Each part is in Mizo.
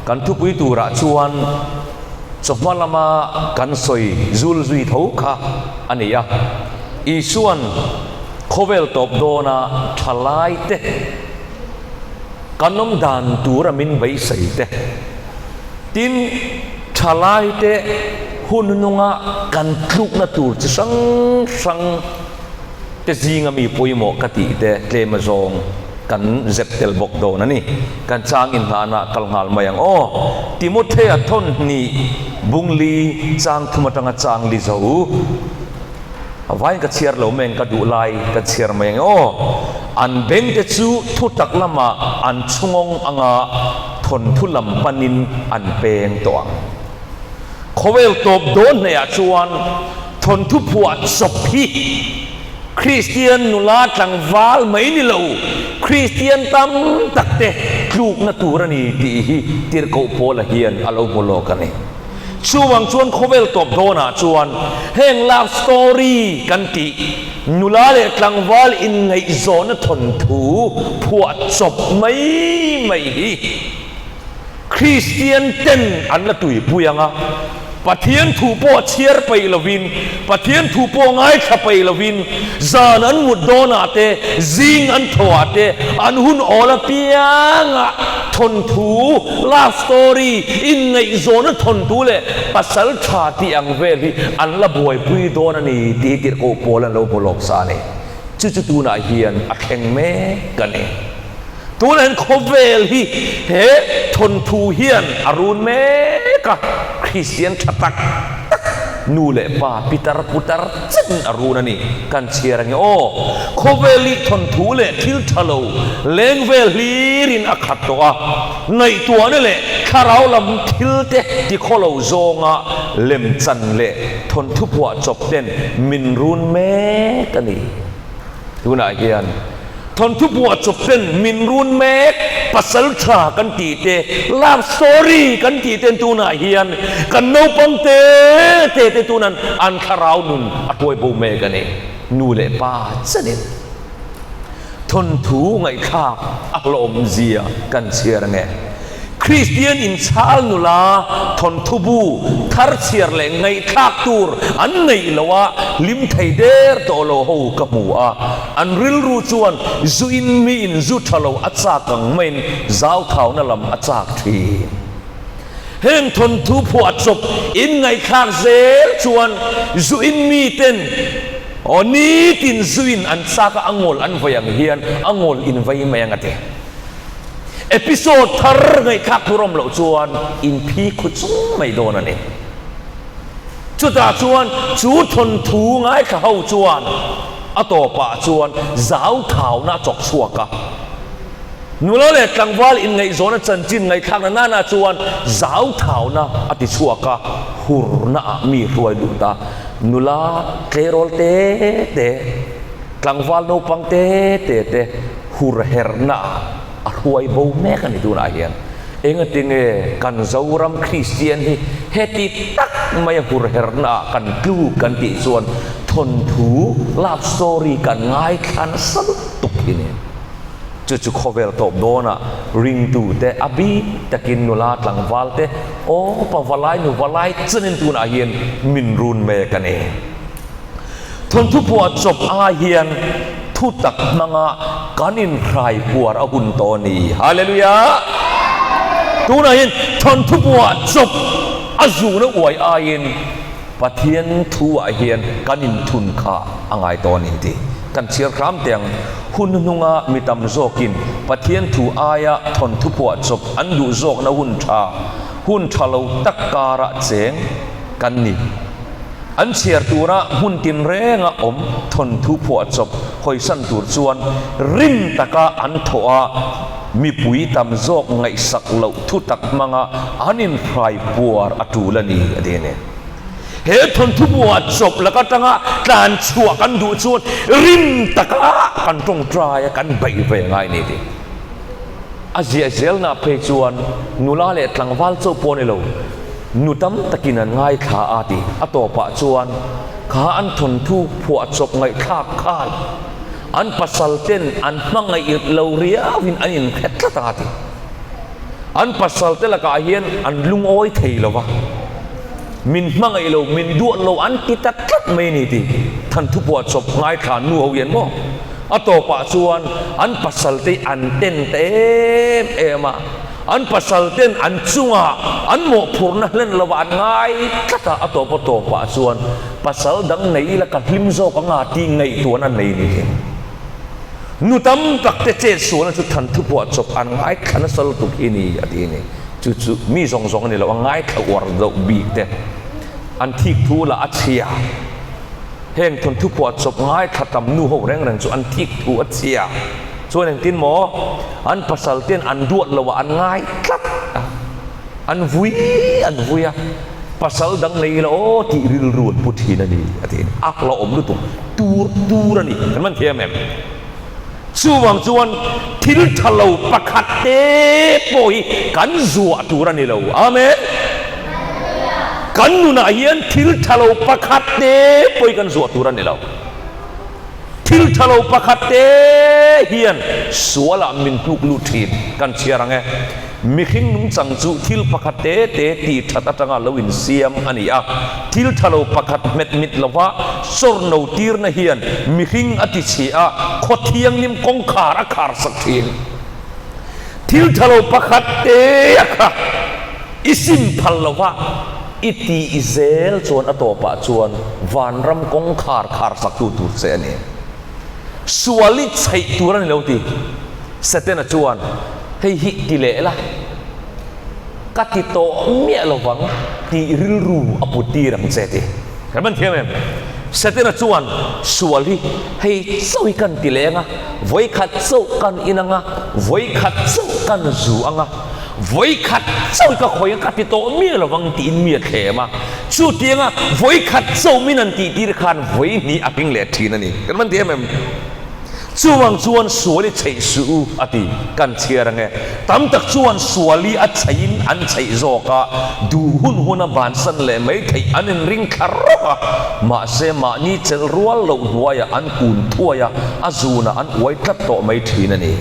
Kan thupui turah chuan chawhma lama kan sawi zul zui tho kha a ni a. Isua'n khawvel tawp dawna thalaite kan awm dan tura min beisei te, tin thalaite hun nunga kan tlukna tur chi hrang hrang te zinga mi pawimawh ka tih te tlem azawng kan zep tel bawk dawn a ni. Kan chang inhnahna kal nghal mai ang aw. Timothea thawn hnih bungli chang thum atanga chang li zo. A vaiin ka chhiar lo mai ang ka duh lai ka chhiar mai ang aw. An beng te chu thu tak lamah an chhungawng anga thawnthu lam panin an peng tawh ang. Khawvel tawp dawn hnaihah chuan thawnthu phuah chawp hi Kristian nula tlangval mai ni lo, Kristian tam tak te tlukna tur a ni tih hi Tirhkoh Paula hian a lo hmu lawk a ni. Chuvang chuan khawvel tawp dawnah chuan heng love story kan tih nula leh tlangval inngaihzawhna thawnthu phuah chawp mai mai hi Kristian ten an la tuipui ang a, Pathian thu pawh chhiar peih lovin, Pathian thu pawh ngaithla peih lovin, zan an mut dawnah te, zing an thawhah te, an hun awl apiangah thawnthu, love story, inngaihzawhna thawnthu leh pasal tha tih ang vel hi an la buaipui dawn a ni tih hi tirhkoh pawl an lo hmu lawk sa a ni. Chu chu tunah hian a thleng mek a ni. Tunah hian khawvel hi he thawnthu hian a run mek a, Kristian tha tak tak nu leh pa pitar putar chen a run a ni. Kan chhiar ange aw. Khawvel hi thawnthu leh thil tha lo leng vel hlirin a khat tawh a, ngaihtuahna leh thlarau lam thil te ti khaw lo zawnga lemchan leh thawnthu phuah chawp ten min run mek a ni. Tunah hian thawnthu buah chawp ten min run mek, pasal tha kan tih te, love story kan tih ten tunah hian kan naupang te te te tunan an thlarau nun a hruai bo mek a ni. Nu leh pa chanin thawnthu ngaihthlak a hlawmzia kan chhiar ange. Kristian inchhal nula thawnthu bu thar chhiar leh ngaihthlak tur an neih loh a, hlim thei der tawh lo ho ka hmu a. An rilru chuan zu in mi in zu tha lo a chak ang maiin zauthauna lam a chak thin. Heng thawnthu phuah chawp in ngaihthlak zel chuan zu in mi ten aw nitin zu in an chak a, a ngawl an vei ang hian a ngawl in vei mai ang a ti. Episode thar ngaihthlak tur awm loh chuan inphi khu chung mai dawn a ni. Chutah chuan chu thawnthu ngaithla ho chuan a tawpah chuan zau thauna a chawk chhuak a. Nula leh tlangval inngaihzawna chanchin ngaihthlakna nana chuan zau thauna a ti chhuak a, hurna ah mi hruai lut a. Nula tleirawl te te, tlangval naupang te te te, hur herna a hruai bo mek a ni tunah hian. Engatinge kan Zoram Kristian hi heti tak mai a hur herna ah kan tluk kan tih chuan thawnthu, love story, kan ngaithla nasa lutuk hi ni. Chu chu khawvel tawp dawnah ringtute a bik takin nula tlangval te aw pa valai nu valai chanin tunah hian min run mek a ni. Thawnthu phuah chawp ai hian thu tak hmanga kan inhrai puar a hun tawh a ni. Hallelujah! Tunah hian thawnthu phuah chawp a zuna uai aiin Pathian thu ah hian kan inthun kha a ngai tawh a ni tih kan chhiar hram teh ang. Hun hnunga mi tam zawkin Pathian thu aia thawnthu phuah chawp an duh zawkna hun tha, hun tha lo tak karah cheng kan ni. An chhiar tura hmun tinrenga awm thawnthu phuahchawp hawisan tur chuan rim taka an thawh a, mipui tam zawk ngaihsak loh thu tak hmanga an inhrai puar a tul a ni, a ti a ni. He thawnthu phuahchawp lak atanga tlan chhuah kan duh chuan rim taka kan tawngtai a, kan beih ve ngai a ni, a ti. A ziah zelna phei chuan nula leh tlangval chauh pawh a ni lo, nu tam takin an ngaithla a ti. A tawpah chuan kha an thawnthu phuahchawp ngaihthlak khan an pasal ten an hmangaih lo riauin an inhre tlat a ti. An pasal te lakah hian an lungawi thei lo va, min hmangaih lo, min duat lo an ti ta tlat mai a ni tih Thanthu Puahchawp ngaithla nu ho hian maw a tawpah chuan an pasal te hi an ten ta em em a, an pasal ten an chungah an mawhphurhna hlen lo va an ngai tlat a, a tawp a tawpah chuan pasal dang nei ila ka hlim zawk anga tih ngaihtuahna an nei a ni tih. Nu tam tak te chet sualna chu than thu pawh chawp an ngaithla nasa lutuk hi ni a ti a ni. Chu chu mi zawng zawng a ni lo, a ngaithla uar deuh bik te an thik thu lah a chhia. Heng thawn thu pawh chawp ngaithla tam nu ho reng reng chu an thik thu a chhia. Chuan engtin maw an pasal ten an duat lo ah an ngai tlat a, an vui an vui a, pasal dang nei ila aw tih rilru an pu thin a ni a ti a ni. A hlauhawm lutuk. Tur tur a ni. Kan man thiam em? Chuvang chuan thil tha lo pakhat te pawh hi kan zuah tur a ni lo. Amen. Kan nunah hian thil tha lo pakhat te pawh hi kan zuah tur a ni lo. Thil tha lo pakhat te hian sualah min hnuk lut thin. Kan chhiar ang e. Mihring nungchang chu thil pakhat te te tih that atanga lo insiam a ni a, thil tha lo pakhat hmet mit lova sawrno tirna hian mihring a ti chhi a, khaw thianghlim kawngkhar a khar sak thin. Thil tha lo pakhat te a kha i sim phal lova i tih zel chuan a tawpah chuan vanram kawngkhar khar saktu tur che a ni. Sual i chheih tur a ni lo ti. Setana chuan, Hei hi ti leh la, ka ti tawh miah lo vang tih rilru a put tir ang che ti. Kan man thiam em? Setana chuan, Sual hi hei chauh hi kan ti leh ang a, vawikhat chauh kan in ang a, vawikhat chauh kan zu ang a, vawikhat chauh hi ka khawi ang, ka ti tawh miah lo vang tiin mi a thlem a. Chutianga vawikhat chauh min an tih tir khan vawihnih a hring leh thin a ni. Kan man thiam em? Chuvang chuan sual i chheih suh u a ti. Kan chhiar ange. Tam tak chuan sual i a chheihin an chheih zawk a, duh hun huna bansan leh mai theih an inring thla rawk a, mahse mahni chelh rual loh hnuaiah an kun thuai a, a zunah an uai tlat tawh mai thin a ni.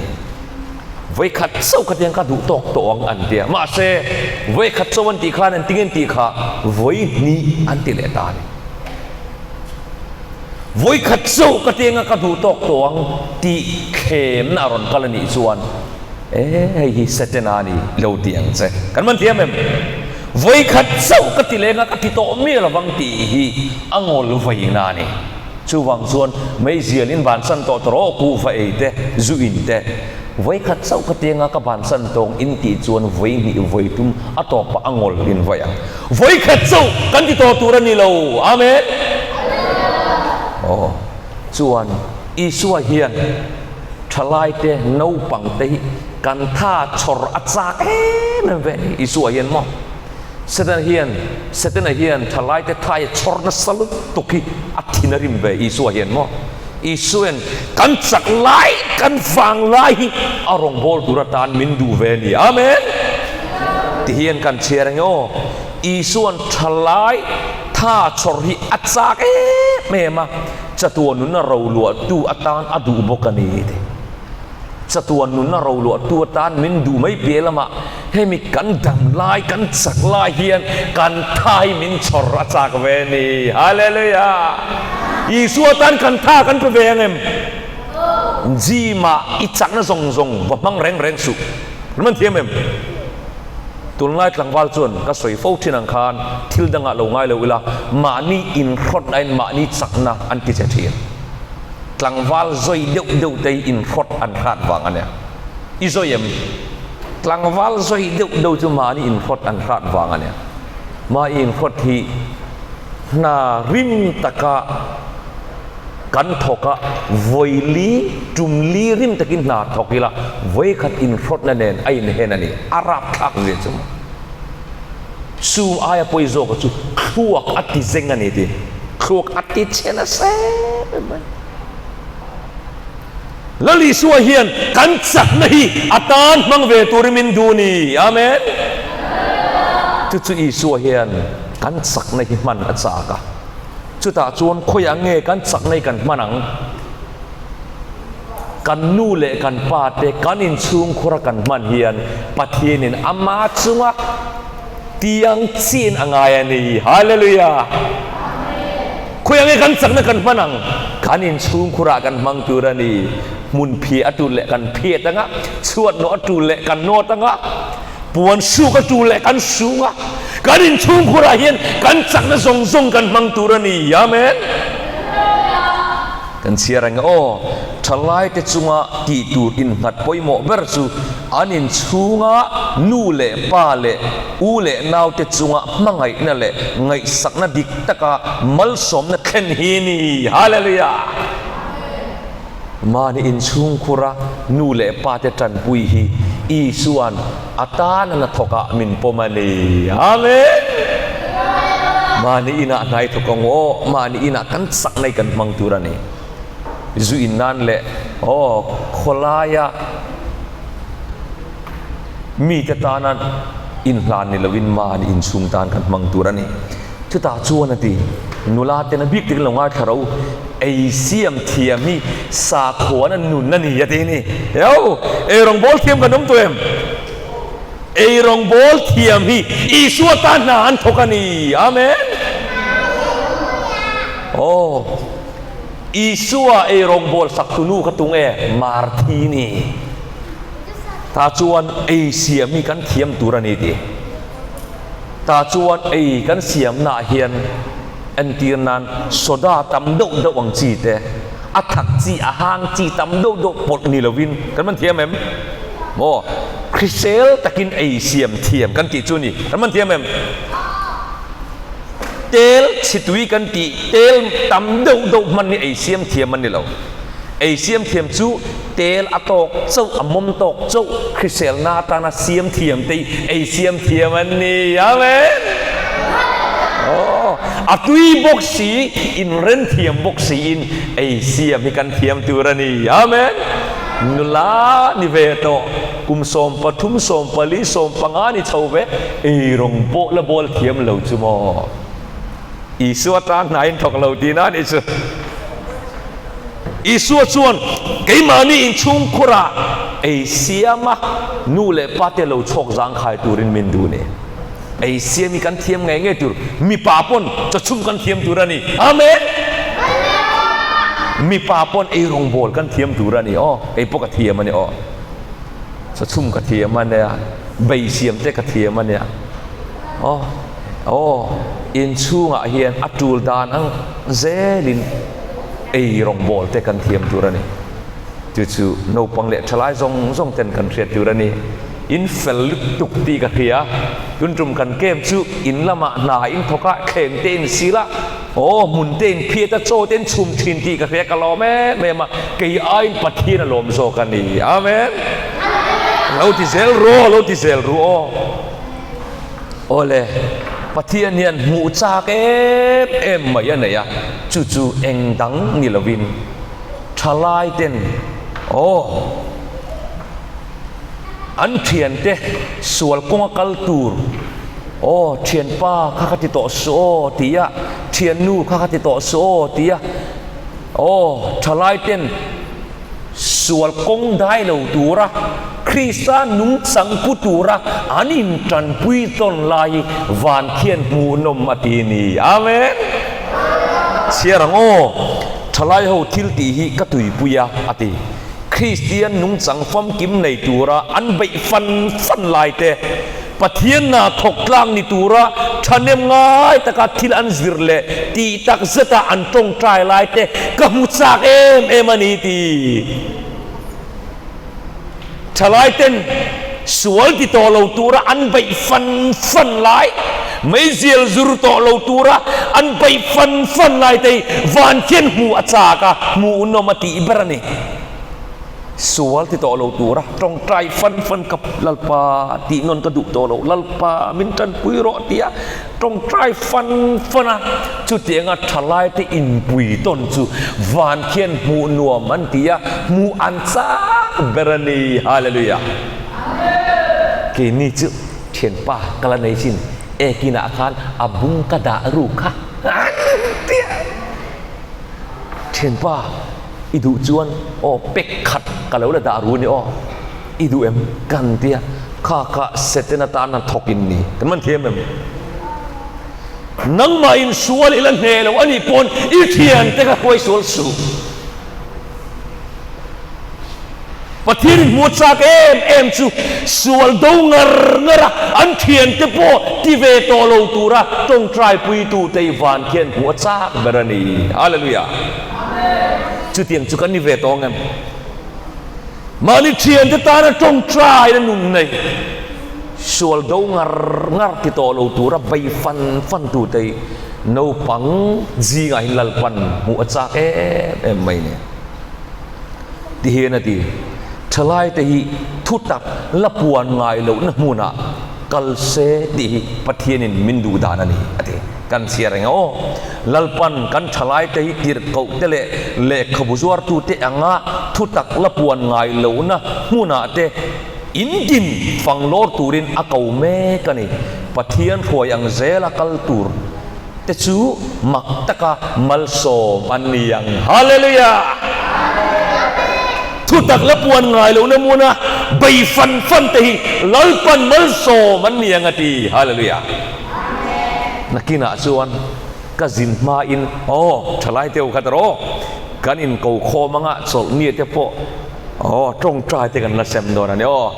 Vawikhat chauh khatiang ka duh tawk tawh ang an tia. Mahse vawikhat chauh an tih khan engtin nge an tih kha vawihnih an ti leh ta a ni. Vawikhat chauh ka tianga ka duh tawk tawh ang tih thlemna a rawn kal a nih chuan e hei hi Setana a ni lo ti ang che. Kan man thiam em? Vawikhat chauh ka ti lenga ka ti tawh miah lovang tih hi a ngawl vaina a ni. Chuvang chuan meizial in bansan tawh tawh rawh kuhva ei te, zu in te. Vawikhat chauh ka tianga ka bansan tawng in tih chuan vawihnih vawitum a tawpah a ngawl in vaih ang. Vawikhat chauh kan ti tawh tur a ni lo. Amen. Aw, chuan Isua hian thalaite, naupangte hi kan tha chhawr a chak em em ve a ni. Isua hian maw? Setana hian, Setana hian thalaite tha hi a chhawr nasa lutuk hi a thin a rim ve Isua hian maw? Isuain kan chak lai, kan vang lai hi a rawngbâwl tur atan min duh ve a ni. Amen! Ti hian kan chhiar ang e aw. Isua'n tha lai, tha chhawr hi a chak em em a, chatuan nunna roluahtu atan a duh bawk a ni ti. Chatuan nunna roluahtu atan min duh mai piah lamah hemi kan dam lai, kan chak lai hian kan tha hi min chhawr a chak ve a ni. Hallelujah! Isua tan kan tha kan pe ve ang em? Gym ah i chakna zawng zawng va hmang reng reng suh. Kan man thiam em? Tunlai tlangval chuan ka sawi fo thin ang khan thil dangah lo ngai lo ila mahni inhrawtnain mahni chakna an ti che thin. Tlangval zawi deuh deuh te hi inhrawt an hrat vang a nia. I zawi em? Tlangval zawi deuh deuh chu mahni inhrawt an hrat vang a nia. Mahni inhrawt hi hna rim taka kan thawk a, vawi li, tum li rim takin hna thawk ila, vawi khat inhrawtna nen a inhen a ni. A rapthlak zia chu maw? Chu aia pawi zawka chu thluak a ti zeng a ni tih thluak a ti chhe nasa em em mai. Lal Isua hian kan chakna hi a tan hmang ve turin min duh ni. Amen. Chu chu Isua hian kan chakna hi hman a chak a. Chutah chuan khawiah nge kan chakna hi kan hman ang? Kan nu leh kan pa te kan inchhungkhura kan hman hian Pathianin ama chunga tiang chin a ngai a ni. Hallelujah! Khawi ange kan chakna kan hman ang? Kan inchhungkhurah kan hmang tur a ni. Hmun phiah a tul leh kan phiat anga, chhuat nawh a tul leh kan nawt anga, puan suk a tul leh kan sung a. Kan inchhungkhurah hian kan chakna zawng zawng kan hmang tur a ni. Amen! Kan chhiar ang aw, thalaite chunga tih tur innghat pawimawh ber chu an inchhunga nu leh pa leh u leh naute chunga hmangaihna leh ngaihsakna dik taka malsawmna thlen hi ni. Hallelujah! Mahni inchhungkhura nu leh pate tanpui hi Isua'n a tana hnathawkah min pawm a ni. Amen! Mahni inah hnai thawk ang aw, mahni inah kan chak nei kan hmang tur a ni. Zu in nan leh aw khawlaia mite tana inhlan ni lovin mahni inchhung tan kan hmang tur a ni. Chutah chuan a ti, Nula ten a bik takin lo ngaithla ro, ei siam thiam hi sakhuan a nun a ni a ti ni. Eo, ei rawngbawl thiam kan awm tawh em? Ei rawngbawl thiam hi Isua tan hna an thawk a ni. Amen. Aw, Isua ei rawngbawl sak tu nu kha tunge? Marthi ni. Tah chuan ei siam hi kan thiam tur a ni ti. Tah chuan ei kan siamnaah hian entir nan soda tam deuh deuh ang chi te, a thak chi, a hang chi tam deuh deuh pawlh ni lovin kan man thiam em? Maw? Hrisel takin ei siam thiam kan tih chu a ni. Kan man thiam em? Tel chhitui kan tih tel tam deuh deuh hman hi ei siam thiam a ni lo. Ei siam thiam chu tel a tawk chauh, a mawm tawk chauh, hriselna atana siam thiam te hi ei siam thiam an ni. Amen! Aw, a tui bawk si, inren thiam bawk siin ei siam hi kan thiam tur a ni. Amen! Nula ni ve tawh, kum 13, 14, 15 ni chho ve, ei rawng pawh la bawl thiam lo chu maw? Isua tan hna in thawk lo tihna a nih chu. Isua chuan, Keimahni inchhungkhurah ei siam a, nu leh pa te lo chhawk zangkhai turin min duh ni. Ei siam hi kan thiam ngei ngei tur, mipa pawn chawchhum kan thiam tur a ni. Amen! Mipa pawn ei rawngbawl kan thiam tur a ni aw, kei pawh ka thiam a ni aw. Chawchhum ka thiam a nia, bei siam te ka thiam a nia. Aw, aw, inchhungah hian a tul dan ang zelin ei rawngbawl te kan thiam tur a ni. Chu chu naupang leh thalai zawng zawng ten kan hriat tur a ni. In fel lutuk tih ka hria. Tun tum kan camp chu in lamah hna in thawk a, thleng te in sil a, aw, hmun te in phiat a, chaw te in chhum thin tih ka hria, ka lawm em em a, kei aiin Pathian a lawm zawk a ni. Amen. Lo ti zel ru aw, lo ti zel ru aw. Awle, Pathian hian hmuh chak em em mai a nei a, chu chu eng dang ni lovin thalai ten aw an thiante sual kawnga kal tur aw thianpa kha ka ti tawh suh aw tia thiannu kha ka ti tawh suh aw tia aw thalai ten Sual kawng dai lo tura Krista nungchang pu tura an intanpui tawn lai hi van khian hmuhnawm a ti ni. Amen! Chhiar ang aw, thalai ho thil tih hi ka tuipui a, a ti. Kristian nungchang famkim nei tura an beih fan fan lai te, Pathian hna thawk tlak ni tura thahnem ngai taka thil an zir leh tih tak zeta an tawngtai lai te ka hmu chak em em a ni ti. Thalai ten sual ti tawh lo tura an beih fan fan lai, meizial zur tawh lo tura an beih fan fan lai te hi van khian hmuh a chak a, hmuhnawm a tih ber a ni. Sual ti tawh lo tura tawngtai fan fan ka Lalpa tih nawn ka duh tawh lo, Lalpa min tanpui rawh tia tawngtai fan fan a, chutianga thalaite inpui tawn chu van khian hmuh nuam an ti a, hmuh an chak ber a ni. Hallelujah! Keini chu thianpa ka la nei chin, ekinah khan a bung ka dah ru kha an ti a, thianpa. I duh chuan aw pek khat ka lo la dah ru ni aw. I duh em? Kan tia kha kha Setana tan a thawk in ni. Kan man thiam em? Nangmah in sual i la hneh lo a nih pawn i thiante kha hruai sual suh. Pathian in hmuh chak em em chu sual do ngar ngar a, an thiante pawh ti ve tawh lo tura tawngtai puitute i van khian hmuh a chak ber a ni. Hallelujah! Chutiang chu kan ni ve tawh ang em? Mahni thiante tana tawngtaina nun nei, sual do ngar ngar ti tawh lo tura bei fan fan tute hi naupang zingah hian Lalpan hmuh a chak em em mai a ni. Ti hian a ti, Thalaite hi thutak la puan ngai lohna hmunah kal se tih hi Pathianin min duh dan a ni, a ti. Kan chhiar eng aw? Lalpan kan thalaite hi tirhkohte leh lehkhabu zuartute anga thutak la puan ngai lohna hmunah te intin fanglawr turin a ko mek a ni. Pathian hruai ang zela kal tur te chu mak taka malsawm an ni ang. Hallelujah! Thutak la puan ngai lohna hmuna bei fan fan te hi Lalpan malsawm an ni ang a ti. Hallelujah! Nakinah chuan ka zin hmain, Aw, thalai te u kha ta rawh, kan inko khawm anga chawlhni te pawh, aw, tawngtai te kan la sem dawn a ni aw.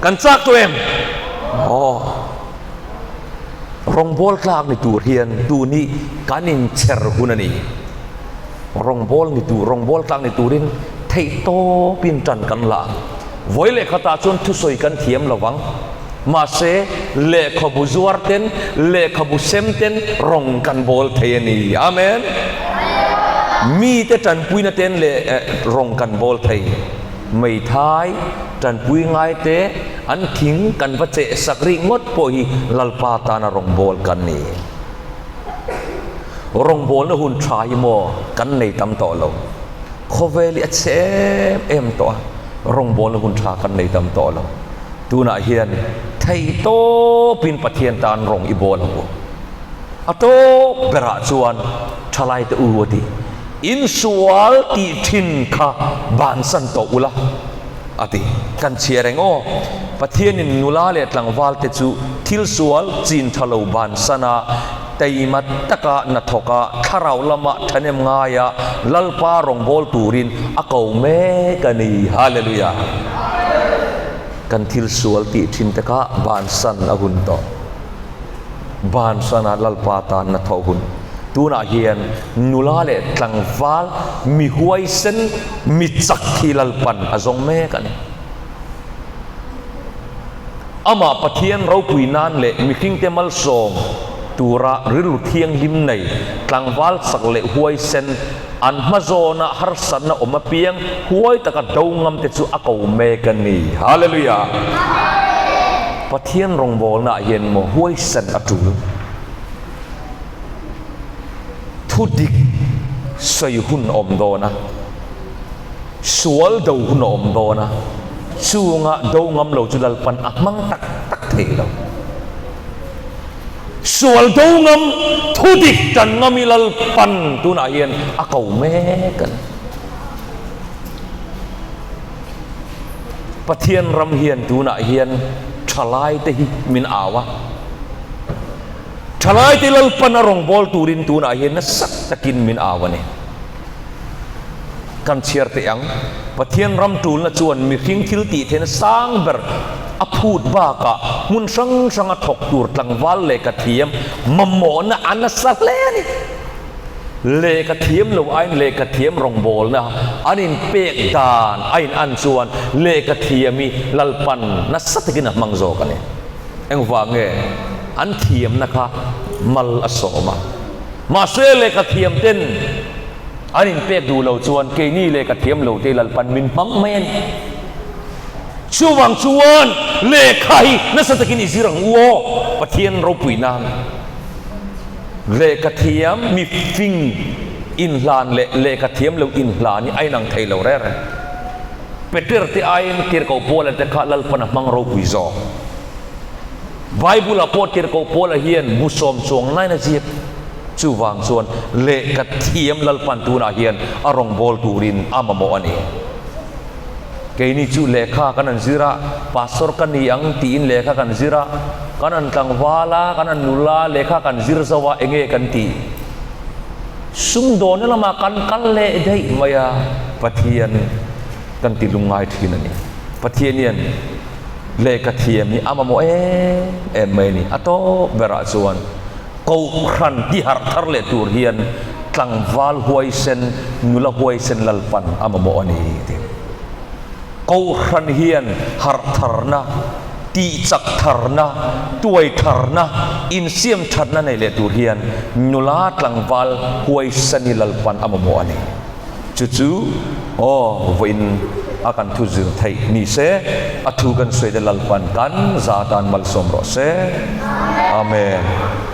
Kan chak tawh em? Aw. Rawngbâwl tlâk ni tûr hian tûn hi kan inchher hun a ni. Rawngbâwl ni tûr, rawngbâwl tlâk ni tûrin theih tâwpin ṭan kan la ang. Vawi lehkhatah chuan thusawi kan thiam lo vang. Mahse, lehkhabu zuar ten, lehkhabu sem ten rawng kan bâwl thei a ni. Amen! Mite ṭanpuina ten leh rawng kan bâwl thei. Meithai ṭanpui ngaite An thing kan va cheh sak rih ngawt pawh hi Lalpa tana rawngbâwl kan ni. Rawngbâwlna hun ṭha hi maw kan nei tam tawh lo. Khawvel hi a chhe em em tawh a, rawngbâwlna hun ṭha kan nei tam tawh lo. Tunah hian theihtawpin Pathian tan rawng i bâwl ang u. A tawp berah chuan ṭhalaite u a ti, Insual tih ṭhin kha bansan tawh ula. A ti. Kan chhiar eng aw? Pathianin nula leh tlangvalte chu thil sual chin tha lo bansan a, teima taka hnathawk a, thlarau lama thahnem ngaia Lalpa rawngbâwl turin a ko mek a ni. Hallelujah! Kan thil sual tih thin te kha bansan a hun tawh. Bansana Lalpa tan hnathawh hun. Tunah hian nula leh tlangval mi huaisen, mi chak hi Lalpan a zawng mek a ni. Amah Pathian ropui nan leh mihringte malsawm tura rilru thianghlim nei tlangval chak leh huaisen, an hma zawna harsatna awm apiang huai taka do ngam te chu a ko mek a ni. Hallelujah! Pathian rawngbawlnaah hian maw huaisen a tul. Thu dik sawi hun a awm dawn a, sual do hun a awm dawn a, chunga do ngam lo chu Lalpan a hmang tak tak thei lo. Sual do ngam, thu dik tan ngam i Lalpan tunah hian a ko mek a ni. Pathian ram hian tunah hian thalaite hi min au a. Thalaite Lalpan a rawngbâwl turin tunah hian nasa takin min au a ni. Kan chhiar teh ang, Pathian ram ṭulna chuan mihring thil tih theihna sang ber a phut bakah hmun hrang hranga thawk tur tlangval lehkha thiam mamawhna a nasa hle a ni. Lehkha thiam lo aiin lehkha thiam rawngbâwlna an inpek dan a inan chuan lehkha thiam hi Lalpan nasa takin a hmang zawk a ni. Engvang nge an thiamna kha mal a sawm a? Mahse lehkha thiam ten an inpek duh lo chuan keini lehkha thiam lo te Lalpan min hmang mai a ni. Chuvang chuan lehkha hi nasa takin i zir ang u aw, Pathian ropui nan. Lehkha thiam mi fing inhlan leh lehkha thiam lo inhlan hi a inang thei lo reng reng. Peter te aiin Tirhkoh Paula te kha Lalpan a hmang ropui zawk. Bible-ah pawh Tirhkoh Paula hian bu sawm chuang nain a ziak. Chuvang chuan lehkha thiam Lalpan tunah hian a rawngbâwl turin a mamawh a ni. Keini chu lehkha kan han zir a, pastor ka ni ang tiin lehkha kan zir a, kan han tlangval a, kan han nula a, lehkha kan zir zo a, enge kan tih? Sumdawnna lamah kan kal leh daih mai a, Pathian kan ti lungngai thin a ni. Pathian hian lehkha thiam hi a mamawh em em mai a ni. A tawp berah chuan Kohhran tiharh thar leh tur hian tlangval huaisen, nula huaisen Lalpan a mamawh a ni tih. Kohhran hian harh tharna, tihchak tharna, tuai tharna, insiam thatna nei leh tur hian nula tlangval huaisen hi Lalpan a mamawh a ni. Chu chu aw vawiin a kan thu zir theih ni se, a thu kan sawi te Lalpan kan za tan malsawm rawh se. Amen.